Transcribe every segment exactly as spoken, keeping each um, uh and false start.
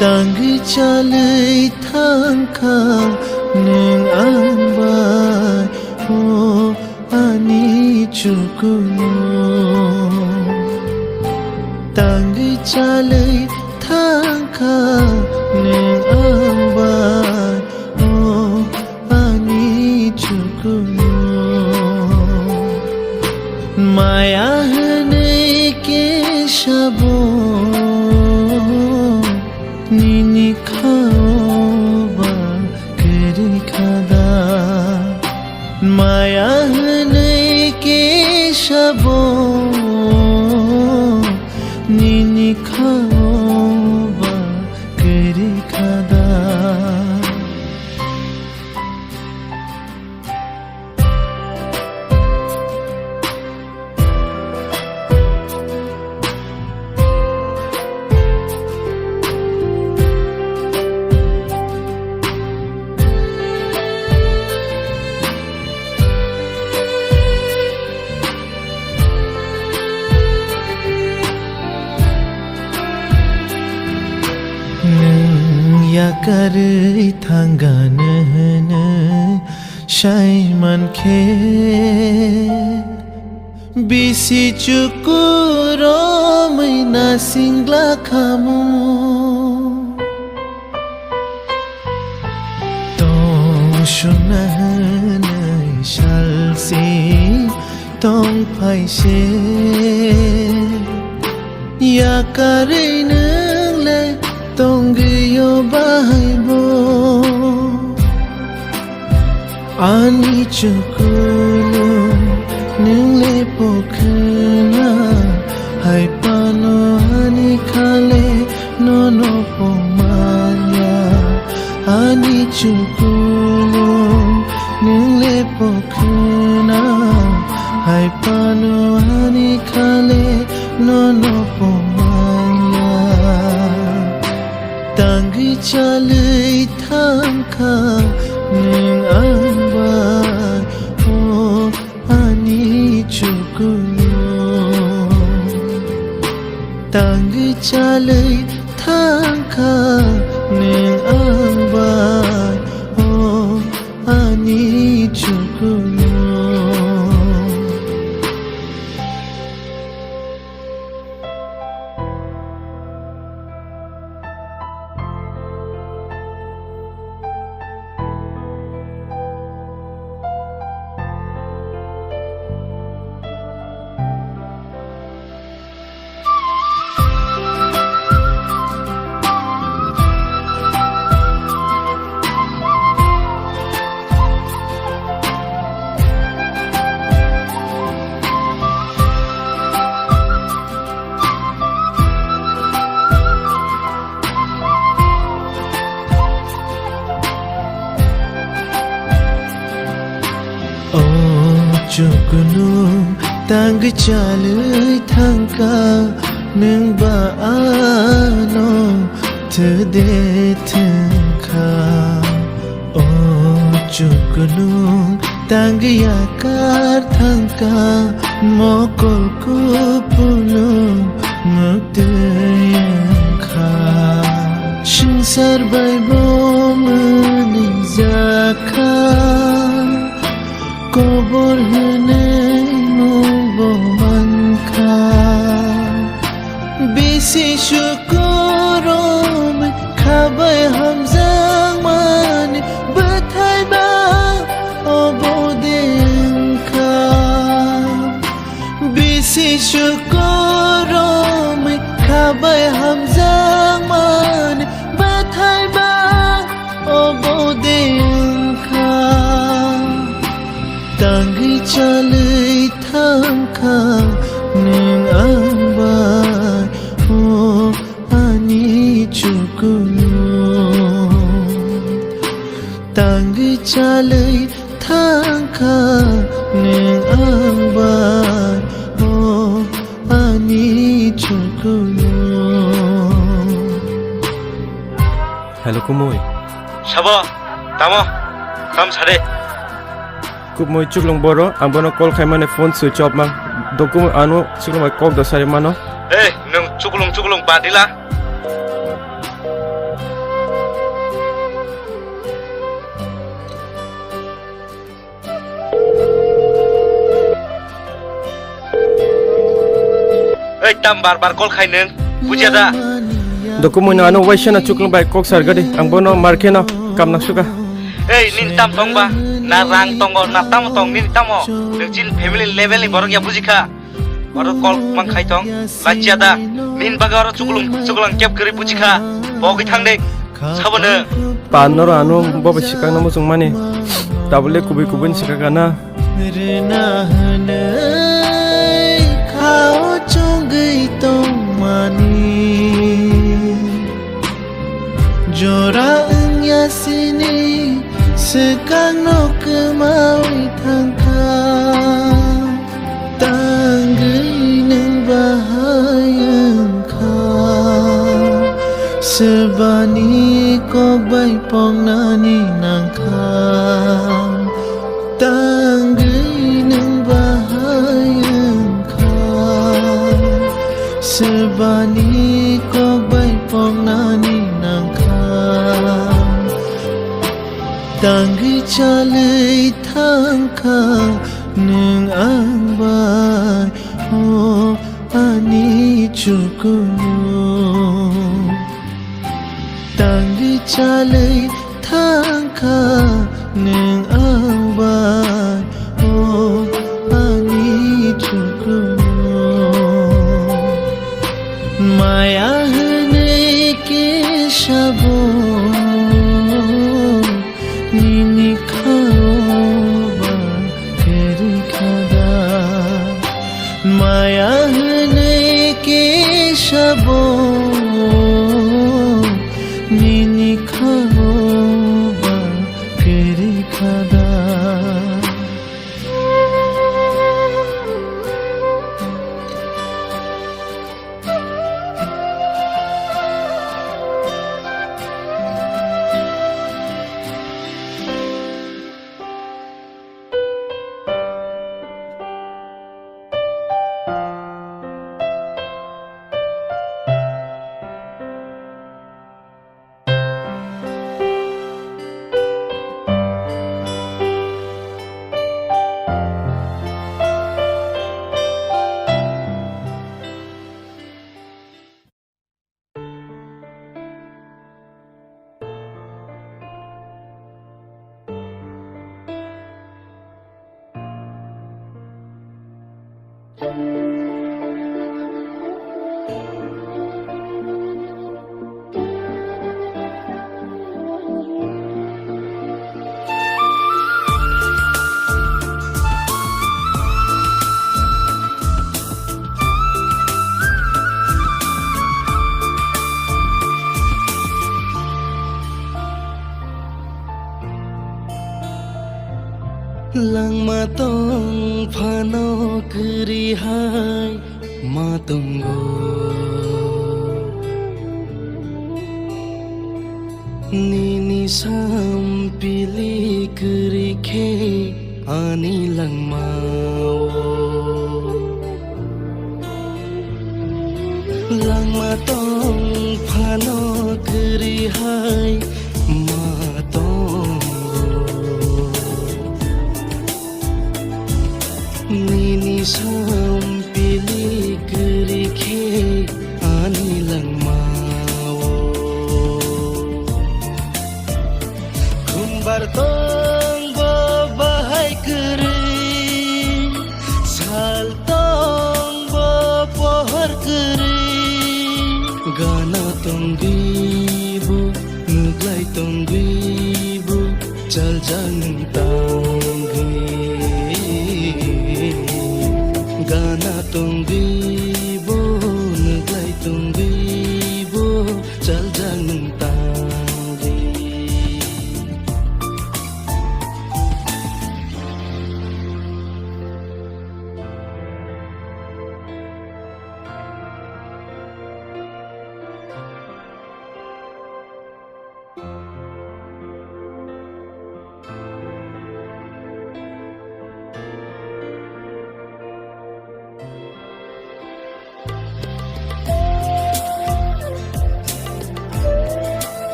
Tangwi chalwi thangkha nwng ang bai, o ani chukunu. Tangwi chalwi thangkha nwng ang bai, o ani chukunu. Maya hwnwi khe sabo nini khao ba kwrwi kha da. Maya hwnwi khe sabo nini khao ba kwrwi kha da. Nwng yakarwi thangano hwnwi sai mankhe, bisi chukurumwi nasing glakhamu. Tong suna hwnwi salsi tong phaise, yakarwi nwng le tongwi o bahai bo. Ani chukunu nwng le pokhna, hai pano ani khale nono pomanya. Ani chukunu nwng le pokhna, hai pano ani khale nono pomanya. Tangwi chalwi thangkha nwng ang bai, o ani chukunu. Tangwi chalwi thangkha nwng ang bai, o ani chukunu. O chukunu, tangwi chalwi thangkha nwng ba ano thwde thwngkha. O chukunu, tangwi yakar thangkha, mokol kupulung muktwi wngkha. Swngchar bai bo mwnwi jakha, kobor hwnwi mungbo mankha. Bisi chukurumwi khabai hamjakmani bwthai ba obo de wngkha. Bisi chukurumwi khabai hamjakmani bwthai ba obo de wngkha. Tangwi chalwi thangkha nwng ang bai, o ani chukunu. Tangwi chalwi thangkha nwng ang bai, o ani chukunu. Hello, Kumui. Sabo, tamo, kam sade. Kumui chuklung boro, ang bono call khaimani phone switch off mang. Do Kumui ano chuklung bai kok do sari mano. Ei, nwng chuklung chuklung badila. Ei, tam bar bar call khai nwng, bujiya da? Dokumui no ano waisa na chuklung bai kok sar gadi, ang bono mar khe no kam nak suka. Ei, nin tam tong ba? Na rang tongo, na tamo tong, nin tamo? Nwng chin family level ni borok ya bujikha. Oro call mang khai tong, lachiya da? Nin baga oro chuklung, chuklung kep kiri bujikha. Bogwi thang de, sabo nwng. Pan noro ano bobo sikang no muchung mani. Tabule kubui kubui ni sikang kana. Rwna hwnwi khao chongwi tongmani. Jora wngya sini swkangno kwmawi thangkha. Tangwi nwng bahai wngkha. Swbani kok bai pongnani nangkha. Tangwi nwng bahai wngkha. Swbani kok bai pongnani nangkha. Tangwi chalwi thangkha nwng ang bai, o ani chukunu. Tangwi chalwi thangkha nwng ang bai, o ani chukunu. Maya hwnwi kisa bo nini khao ba kwrwi kha da. Maya hwnwi kisa bo nini khao ba kwrwi kha da. Langma tong phano kwrwi hai ma tongo. Nini sampili kwrwi khe ani langmao. Langma tong phano kwrwi hai ma tongo. Nini sampili kwrwi khe ani langmao. Khumbar tong bo bahai kwrwi, sal tong bo pohor kwrwi. Gana tongwi bo, nuglai tongwi bo, chaljak nwng tangwi. Gana tongwi bo, nuglai tongwi bo, chaljak nwng tangwi.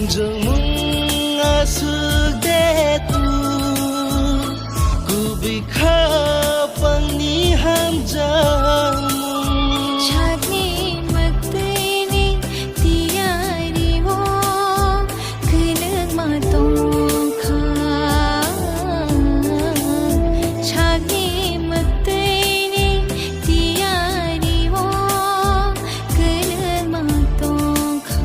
Jomung aswk de tu, kubui khapangni hamjakmung. Sakni mwktwini tiyari o kwlwngma tongkha. Sakni mwktwini tiyari o kwlwngma tongkha.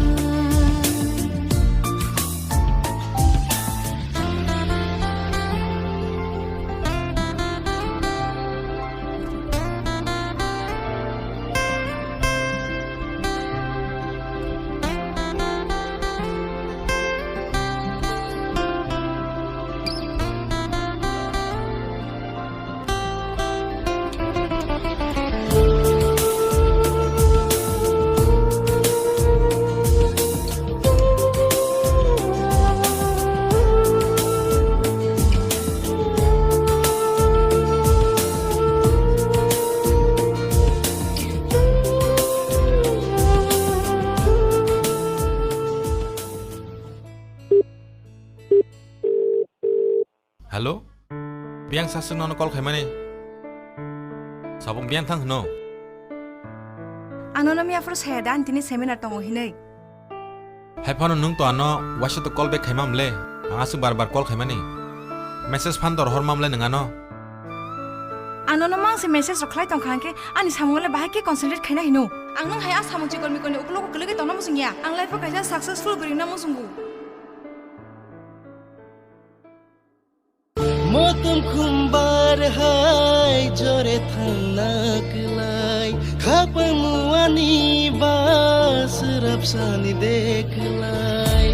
Hello? Biyang saswk nono call khaimani? Sabung biyang thang hwno? Ang nono miyaphuru saya da, ani tini seminar tongo hinwi. Hai phano nwng to ano waisa to call back khaima mle? Ang aswk bar bar call khaimani. Message phan to rohor ma mle nwng ano? Ang nono mangse message rok khlai tongkha, hwnkhe ani samung le bahai khe concentrate khaina hino. Ang nwng hai a samung chikon mikonni ukulogo kwlwgwi tongna muchungya. Ang life o kaisa successful bwrwi wngna muchungo. Motom khumbar hai jore thangna kwlai, khapang muani ba swrapsani de kwlai.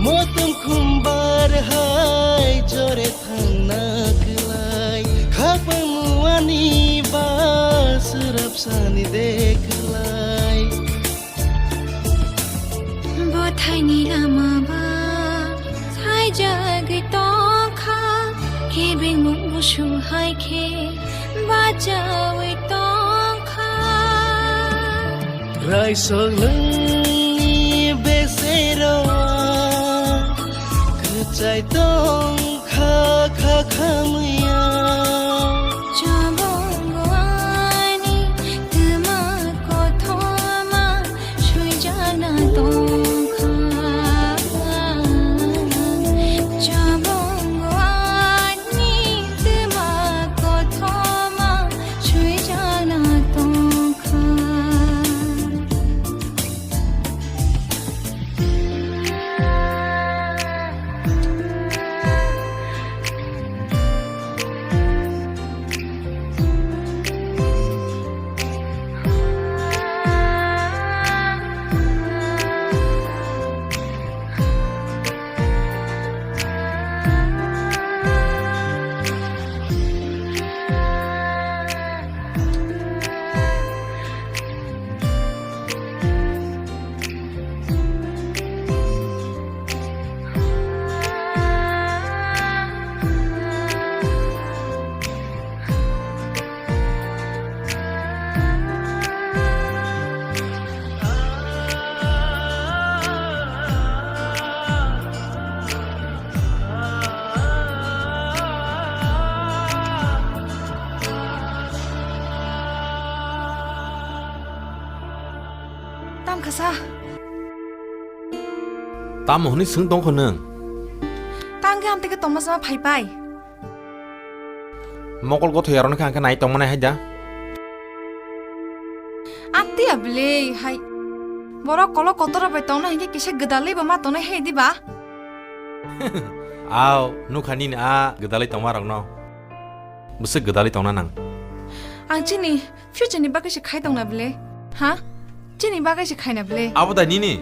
Motom khumbar hai jore thangna kwlai, khapang muani ba swrapsani de kwlai. Bwthaini lama ba saijagwi tongkha, kebengmung busung hai khe bachaui tongkha. Raisok nwngni besero kwchai tong kha kha khamya. Chabongo ani twma kothoma swijana tongkha. Chabongo ani twma kothoma swijana tongkha. Tamo kha sa? Tamo hwnwi swng tong kho nwng? Tang khe amtwi khe tongma sama phai pai. Mokol gotho yarwkno khe ang khe nai tongmanai hai da. Amtwi ya bwlwi hai. Borok kolok kotor rok bai tongna hinkhe kisa gwdalwi bo ma tongnai hai di ba? Aw, nukha nini a gwdalwi tongma rokno. Bwswk gwdalwi tongna nang? Ang chini future ni bagwi se khai tongna bwle? Ha? Chini bagwi se khaina bwle? Abo da nini?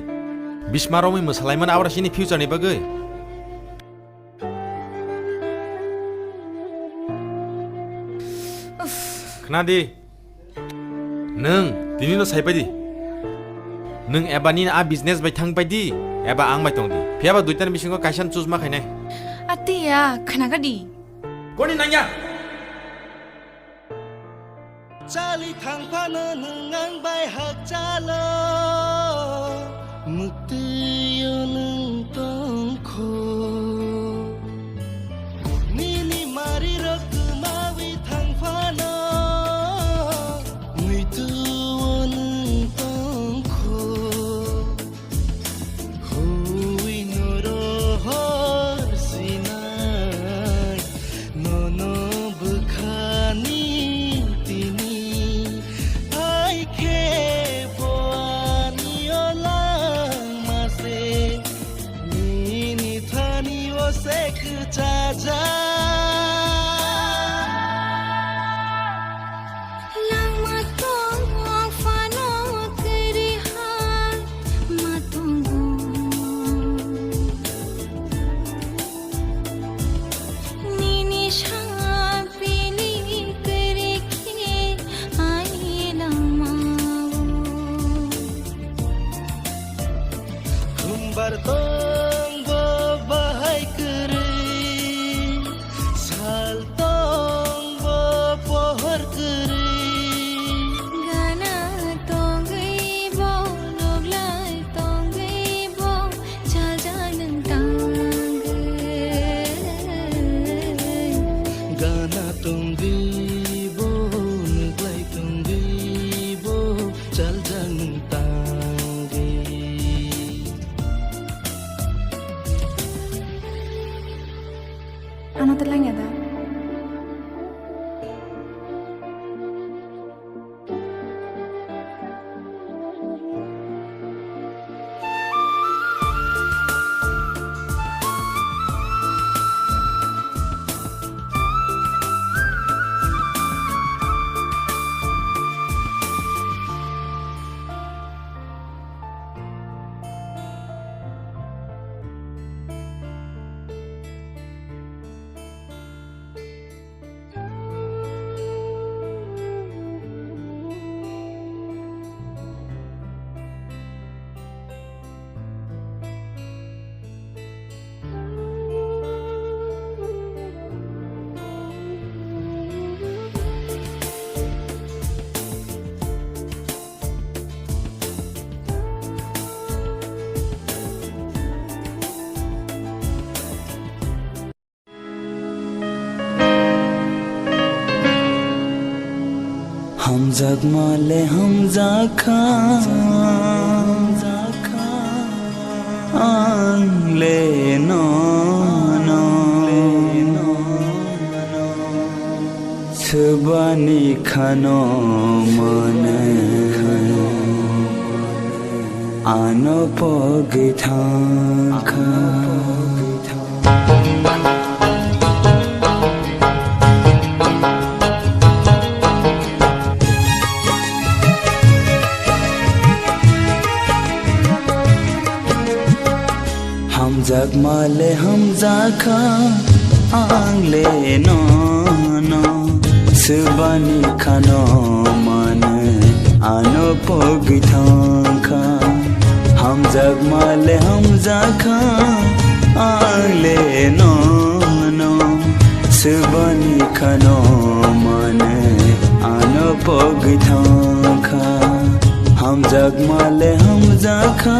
Bisma romwi mwsalaimani abo da chini future ni bagwi? Uff. Khna di. Nwng tini no sai pai di. Nwng eba nini a business bai thang pai di, eba ang bai tong di. Phiya ba duitani bisingo kaisa no choose ma khainai. Atiya, khna ga di. Koni nangya? Chali thang phano nwng ang bai hakchalo, mwktwio nwng tongkho. Nini marirok kwmawi thang phano, muitu-o nwng tongkho. Huwi no rohor sinai, nono bwkhani tini, hai khe bo ani o langma se, nini thani o se kwchajak. Langma tong phano kwrwi hai ma tongo. Nini sa pili kwrwi khe ai langmao. Khumbar tong bo bahai kwrwi, sal tong bo pohor kwrwi. Gana tongwi bo, nuglai tongwi bo, chaljak nwng tangwi. Gana tongwi bo, nuglai tongwi bo, chaljak nwng tangwi. Ano teleng ya da? Hamjakma le hamjakha, ang le nono. Swbani khano mane, ano pogwi thangkha. Hamjakma le hamjakha, ang le nono. Swbani khano mane, ano pogwi thangkha. Hamjakma le hamjakha, ang le nono. Swbani khano mane, ano pogwi thangkha. Hamjakma le hamjakha.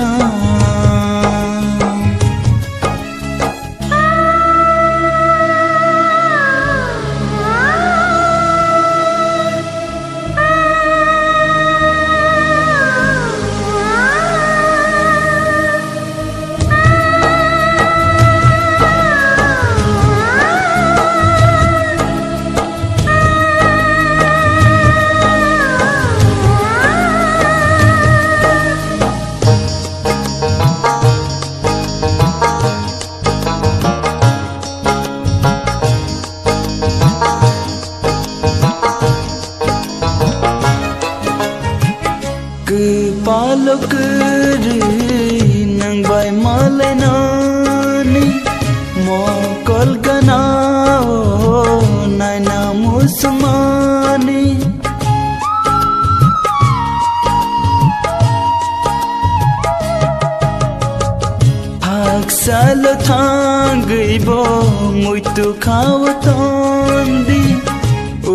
Kwpalo kwrwi nwng bai malainani, mokol gana-o naina muchungmani. Haksalo thangwi bo muitu khao tondi,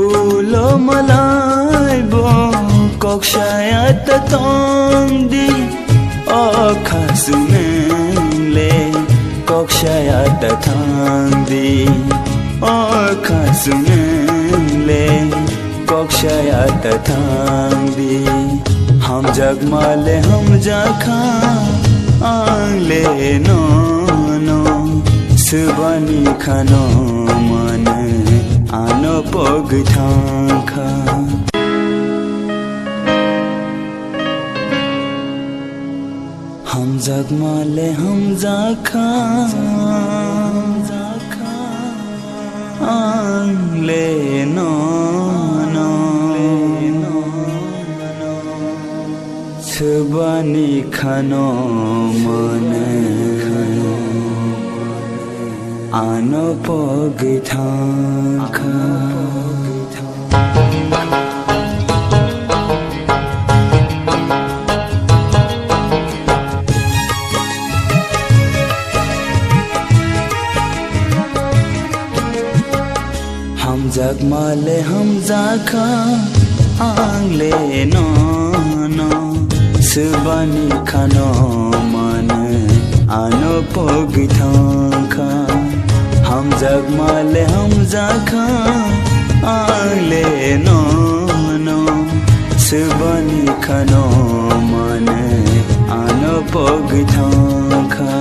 ulo malai Ta tong di, o khasung nung le, kok saya ta thang di, o khasung nung le, kok saya ta thang di. Hamjak ma le hamjak kha, ang le no no, swbani khano mane, ano pogwi thang kha. Hamjak ma le hamjak kha, ang le no no, swbani khano mane, ano pogwi thang kha. Hamjak ma le hamjak kha, ang le no no, swbani khano mane, ano pogwi thang kha. Hamjak ma le hamjak kha, ang le no no, swbani khano mane, ano pogwi thang kha.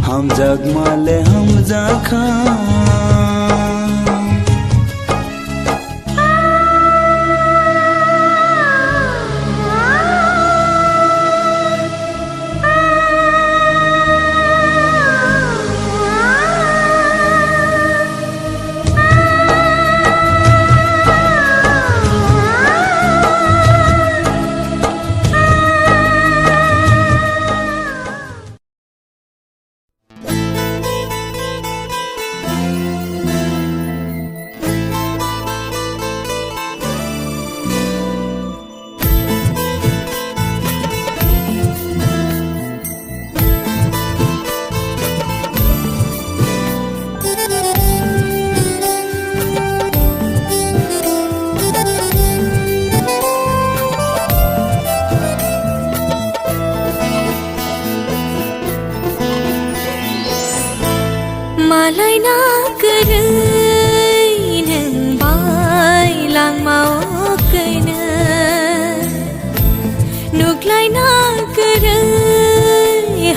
Hamjak ma le hamjak kha. Malaina kwrwi nwng bai langma o kwnwi, nuklaina kwrwi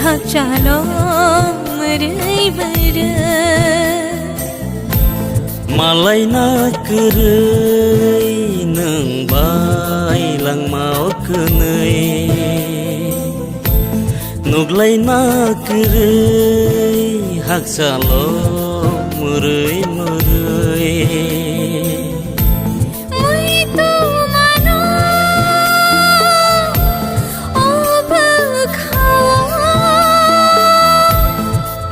hakchalo mwrwi mwrwi. Malaina kwrwi nwng bai langma o kwnwi, nuklaina kwrwi hakchalo mwrwi mwrwi. Muitu mano o bwkhao,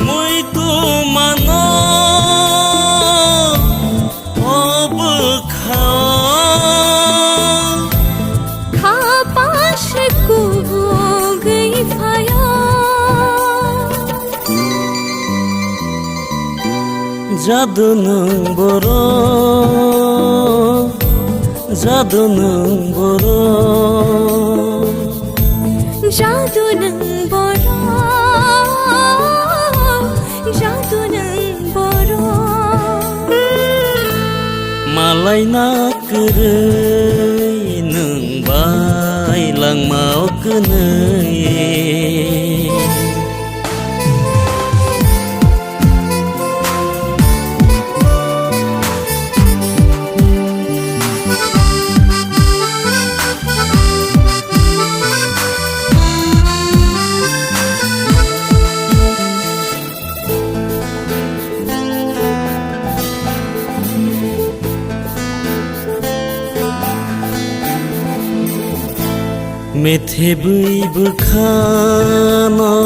muitu mano o bwkhao, khapang se kubugwi phaio. Jadu nwng borok, jadu nwng borok. Jadu nwng borok, jadu nwng borok. Malaina kwrwi nwng bai langma o kwnwi. Methebwi bwkhano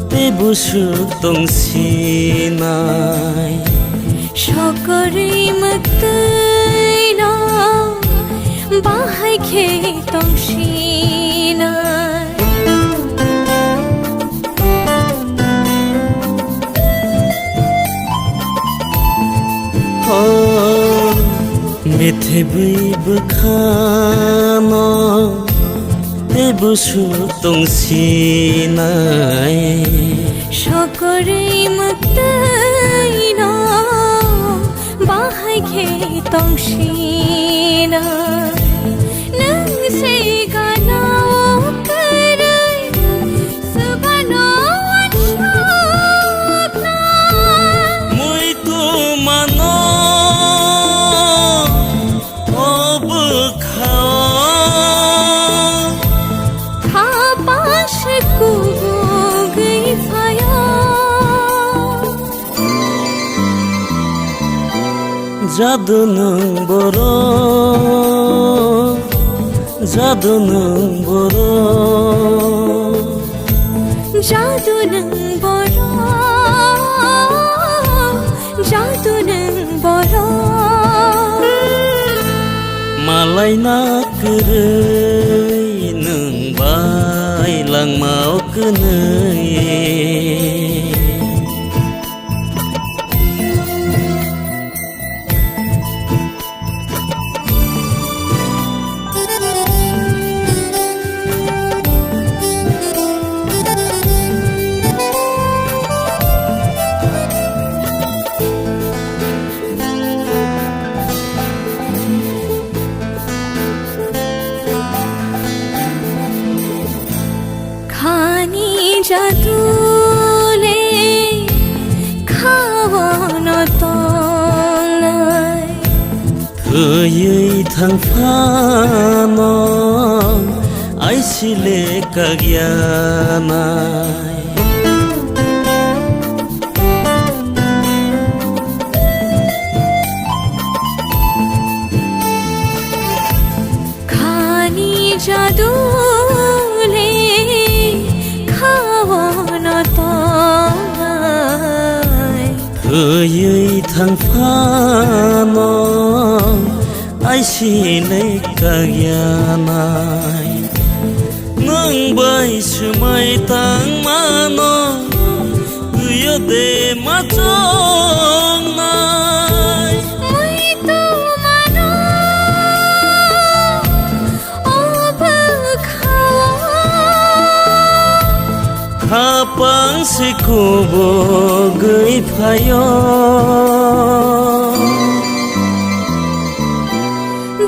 tei busuk tongsinai. Sokorwi mwktwino bahai khe tongsinai. Oh, Mithibwi bwkhano tei busu tongsinai. Sokorwi mwktwino bahai khe tongsina. Nwng se gana o kwrwi Swbano wansukna. Muitu mano o bwkhao. Khapang se kubugwi phaio. Jadu nwng borok, jadu nwng borok. Jadu nwng borok, jadu nwng borok. Malaina kwrwi nwng bai langma o kwnwi. Khani jadu le khaono tongnai. Thwiwi thang phano aisile kagyanai. Khani jadu le khaono tongnai. Thwiwi thang phano aisile kagyanai. Nwng bai swmai tang mano, twiyo de ma chongnai. Muitu mano o bwkhao. Khapang se kubugwi phaio.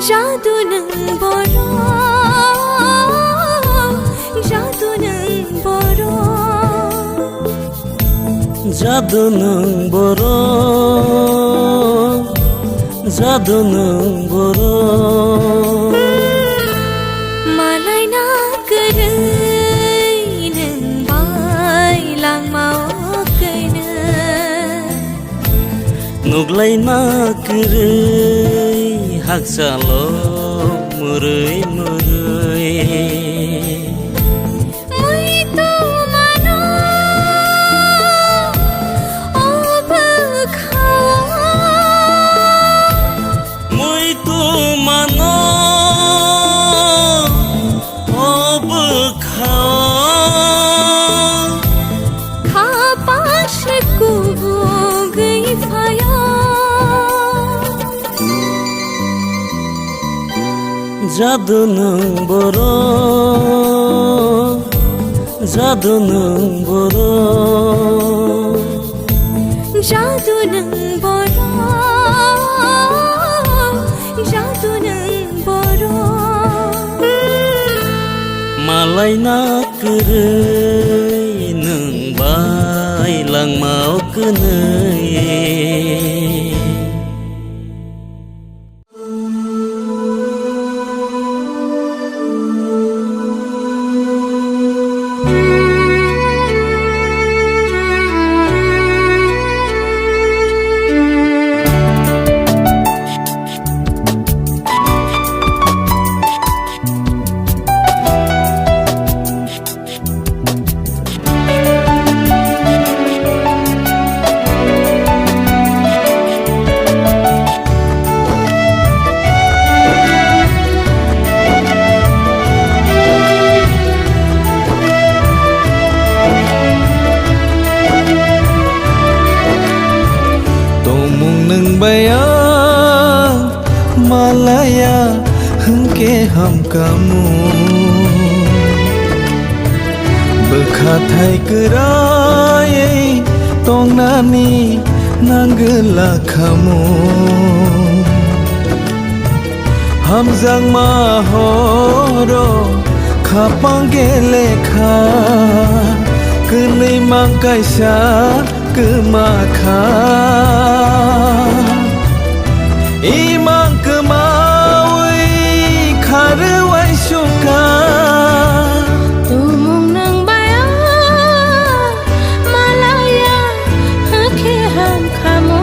Jadu nwng borok, jadu nwng borok. Jadu nwng borok, jadu nwng borok. Malaina kwrwi nwng bai langma o kwnwi. Nuglaina kwrwi hakchalo mwrwi mwrwi. Muitu mano o bwkhao. Muitu mano o bwkhao. Khapang se kubugwi phaio. Jadu nwng borok, jadu nwng borok. Jadu nwng borok, jadu nwng borok. Malaina kwrwi nwng bai langma o kwnwi. Malaya hwnkhe hamkamu, bwkha thai kwrwi tongnani nangwla khamu. Hamjakma horo khapang gelekha, kwnwi mang kaisa kwma kha. Imang kwmawi kharwi sukha. Tumung nwng bai o malaya hwnkhe hamkhamu.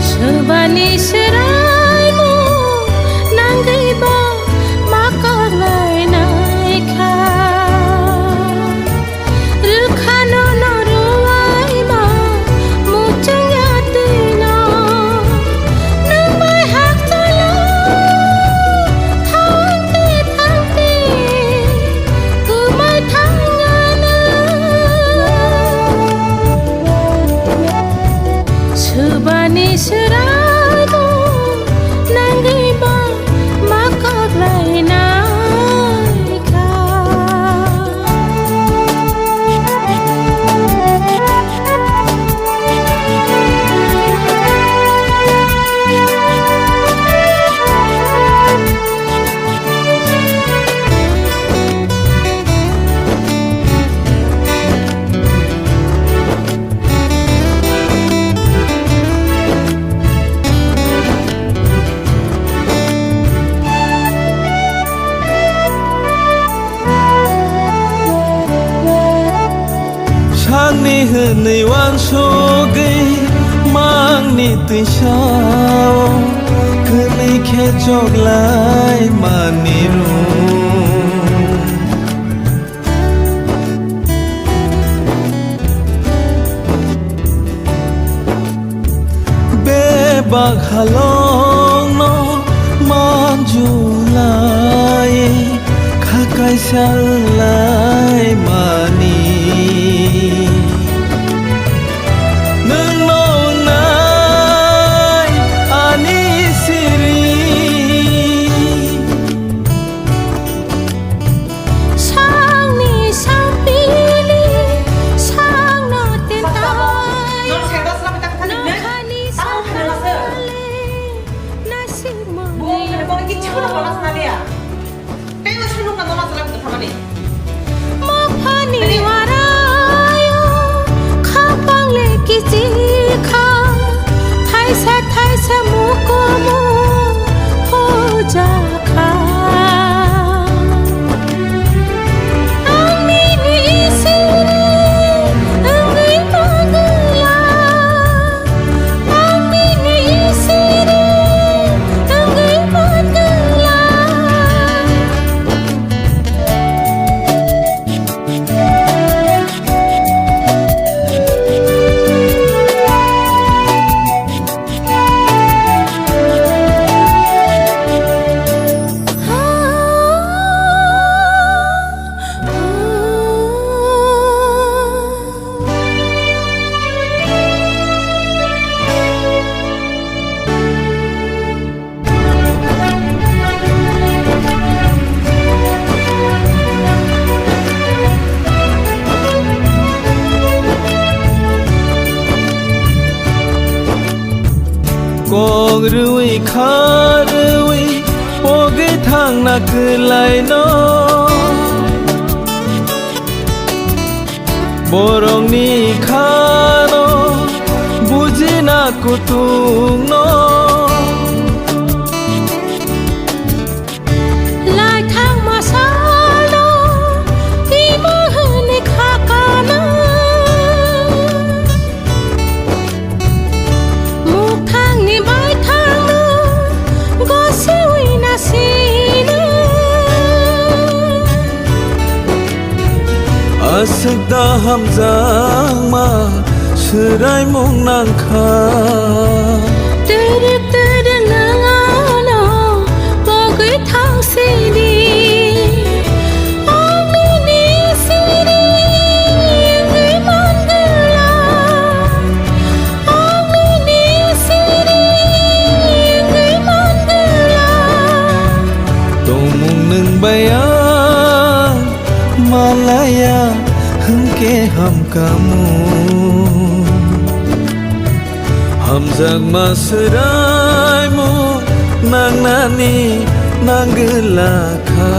Swbani swraimung nangwi ba ma koklai naikha. Rwkhano no rwai ma muchung ya twino. Nwng bai hakchalo thangti thangti kwmai thangano. Swbani swraimung nangwi ba ma koklai naikha. Sakni hwnwi uansugwi mangni twisao, kwnwi khe choklai mani rw. Bebak halongno manjulai kha kaisa wnglaimani. Nwngno wngnai ani siri. Sangni sampili, sangno tintai. Nokhani sangale, nasik mani. Maphani warayo, khapang le kichikha, thaisa thaisa mukumu hoja. Ang nini siri wngwi mangwla, ang nini siri wngwi mangwla. Kok rwi kha rwi pogwi thangna kwlaino. Borokni khano bujina kutung no. Laithang masalo timo hwnwi kha kana. Muktangni baithangno gosiwi nasino. Aswk da hamjakma swraimung nangkha. Twrwk twrwk nwng ano pogwi thangsidi. Ang nini siri wngwi mangwla. Ang nini siri Baya malaya hwnkhe hamkamu, hamjakma swraimu nangnani nangwlakha.